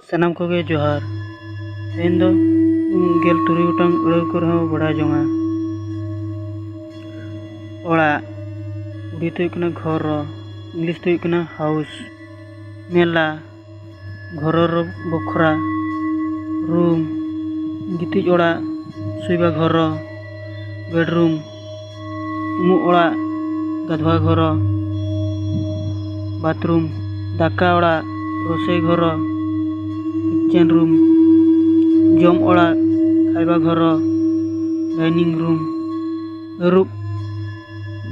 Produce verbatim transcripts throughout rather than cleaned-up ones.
ᱥᱟᱱᱟᱢ ᱠᱚᱜᱮ ᱡᱚᱦᱟᱨ᱾ ᱛᱮᱦᱮᱧ ᱫᱚ ᱜᱮᱞ ᱛᱩᱨᱩᱭ ᱜᱚᱴᱟᱝ ᱟᱹᱲᱟᱹ ᱠᱚᱨᱮ ᱦᱚᱸ ᱵᱟᱲᱟᱭ ᱡᱚᱝᱟ᱾ ᱚᱲᱟᱜ, ᱩᱰᱤ ᱛᱮ ᱦᱩᱭᱩᱜ ᱠᱟᱱᱟ ᱜᱷᱚᱨᱚ, ᱤᱝᱞᱤᱥ ᱛᱮ ᱦᱩᱭᱩᱜ ᱠᱟᱱᱟ ᱦᱟᱣᱩᱥ᱾ ᱢᱮᱞᱟ, ᱜᱷᱚᱨᱚ ᱵᱚᱠᱷᱨᱟ᱾ ᱨᱩᱢ, ᱜᱤᱛᱤᱡ ᱚᱲᱟᱜ, ᱥᱩᱭᱵᱟ ᱜᱷᱚᱨᱚ᱾ ᱵᱮᱰᱨᱩᱢ, ᱩᱢᱩᱜ ᱚᱲᱟᱜ, ᱜᱟᱫᱷᱣᱟ ᱜᱷᱚᱨᱚ᱾ ᱵᱟᱛᱷᱨᱩᱢ, ᱫᱟᱠᱟ ᱚᱲᱟᱜ, ᱨᱚᱥᱳᱭ ᱜᱷᱚᱨᱚ, ᱠᱤᱪᱮᱱ ᱨᱩᱢ᱾ ᱡᱚᱢ ᱚᱲᱟᱜ, ᱠᱷᱟᱭᱵᱟ ᱜᱷᱚᱨᱚ, ᱰᱟᱭᱱᱤᱝ ᱨᱩᱢ᱾ ᱟᱹᱨᱩᱵ,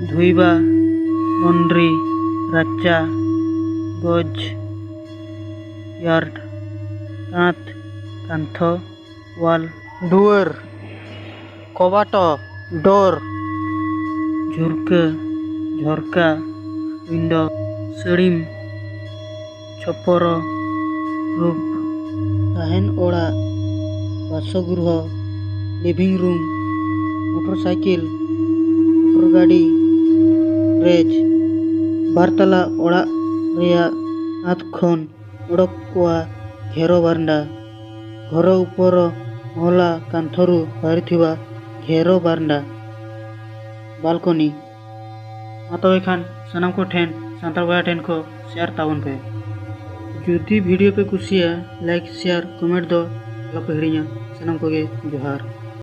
ᱫᱷᱩᱭᱵᱟ, ᱞᱚᱱᱰᱨᱤ᱾ ᱨᱟᱪᱟ, ᱜᱚᱡᱽ, ᱭᱟᱨᱰ᱾ ᱠᱟᱸᱛ, ᱠᱟᱱᱛᱷᱚ, ᱣᱟᱞ᱾ ᱫᱩᱣᱟᱹᱨ, ᱠᱚᱵᱟᱴᱚ, ᱰᱳᱨ᱾ ᱡᱷᱩᱨᱠᱟᱹ, ᱡᱷᱚᱨᱠᱟ, ᱣᱤᱱᱰᱳ᱾ ᱥᱟᱹᱲᱤᱢ, ᱪᱷᱚᱯᱚᱨᱚ, ᱨᱩᱯ᱾ ᱛᱟᱦᱮᱱ ᱚᱲᱟᱜ, ᱵᱟᱥᱚᱜᱨᱚᱦᱚ, ᱞᱤᱵᱷᱤᱝ ᱨᱩᱢ᱾ ᱢᱚᱴᱚᱨ ᱥᱟᱭᱠᱮᱞ, ᱢᱚᱴᱚᱨ ᱜᱟᱹᱰᱤ, ᱨᱮᱡᱽ᱾ ᱵᱟᱨᱛᱟᱞᱟ ᱚᱲᱟᱜ ᱨᱮᱭᱟᱜ ᱟᱸᱛ ᱠᱷᱚᱱ ᱚᱰᱚᱠ ᱠᱚᱣᱟ ᱜᱷᱮᱨᱚ ᱵᱟᱨᱱᱰᱟ᱾ ᱜᱷᱚᱨᱚ ᱩᱯᱚᱨᱚ ᱢᱚᱦᱞᱟ ᱠᱟᱱᱛᱷᱚᱨᱩ ᱵᱟᱦᱤᱨ ᱛᱷᱤᱵᱟ ᱜᱷᱮᱨᱚ ᱵᱟᱨᱱᱰᱟ, ᱵᱟᱞᱠᱚᱱᱤ᱾ ᱢᱟ ᱛᱚᱵᱮ ᱠᱷᱟᱱ ᱥᱟᱱᱟᱢ ᱠᱚ ᱴᱷᱮᱱ ᱥᱟᱱᱛᱟᱲ ᱵᱚᱭᱦᱟ ᱴᱷᱮᱱ ᱠᱚ ᱥᱮᱭᱟᱨ ᱛᱟᱵᱚᱱ ᱯᱮ᱾ ᱡᱩᱫᱤ ᱵᱷᱤᱰᱤᱭᱳ ᱯᱮ ᱠᱩᱥᱤᱭᱟ, ᱞᱟᱭᱤᱠ, ᱥᱮᱭᱟᱨ, ᱠᱚᱢᱮᱱᱴ ᱫᱚ ᱟᱞᱚᱯᱮ ᱦᱤᱲᱤᱧᱟ᱾ ᱥᱟᱱᱟᱢ ᱠᱚᱜᱮ ᱡᱚᱦᱟᱨ᱾